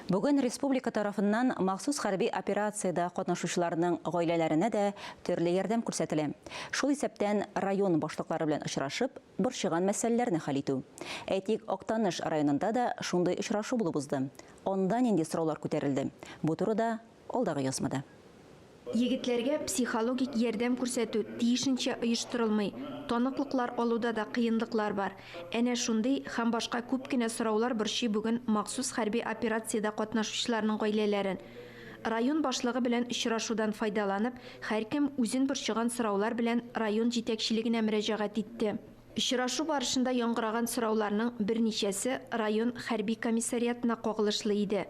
Бүген республика тарафыннан махсус хәрби операциядә катнашучыларның гаиләләренә дә төрле ярдәм күрсәтелә. Шул исәптән район башлыклары белән очрашып, борчыган мәсьәләләрне хәл итү. Әйтик, Актаныш районында да шундый очрашу булып узды. Анда нинди сораулар күтәрелде? Бу турыда алдагы язмада. Егетләргә психологик ярдәм күрсәтү тиешенчә оештырылмый, таныклыклар алуда да кыенлыклар бар. Әнә шундый һәм башка күп кенә сораулар борчый бүген махсус хәрби операциядә катнашучыларның гаиләләрен. Район башлыгы белән очрашудан файдаланып, һәркем үзен борчыган сораулар белән район җитәкчелегенә мөрәҗәгать итте. Очрашу барышында яңгыраган сорауларның берничәсе район хәрби комиссариатына кагылышлы иде.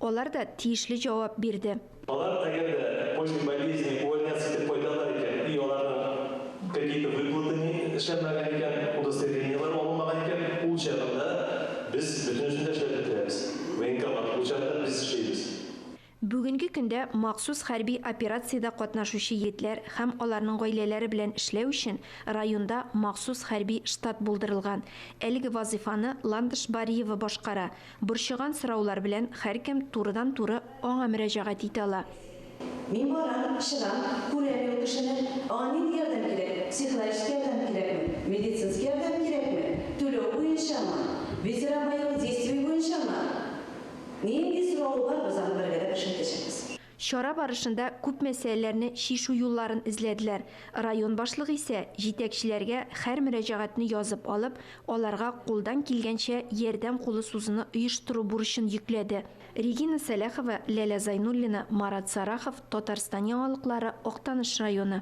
Алар да тиешле җавап бирде. Алар әгәр дә после болезни увольняться итеп кайталар икән и аларның какие-то выплаты не эшләнмәгән икән, удостоверениеләре алынмаган икән, ул чагында без бөтенесен дә эшләп бетерәбез. Военкомат, ул чагында без эшлибез. Бүгенге көндә махсус хәрби операциядә катнашучы егетләр һәм аларның гаиләләре белән эшләү өчен районда махсус хәрби штат булдырылган. Әлеге вазыйфаны Ландыш Бариева башкара. Борчыган сораулар белән һәркем турыдан-туры аңа мөрәҗәгать итә ала. Мин барам, чыгам, күрәм мин ул кешене, аңа нинди ярдәм кирәк, психологический ярдәм кирәкме, медицинский ярдәм кирәкме, түләү буенчамы, ветеран боевых действий буенчамы, Нинди соравы бар, без аны бергәләп эш итәчәкбез. Чара барышында күп мәсьәләләрне чишү юлларын эзләделәр. Район башлыгы исә җитәкчеләргә һәр мөрәҗәгатьне язып алып, аларга кулдан килгәнчә ярдәм кулы сузуны оештыру бурычын йөкләде. Регина Сәләхова, Ләлә Зайнуллина, Марат Сарахов, Татарстан яңалыклары, Актаныш районы.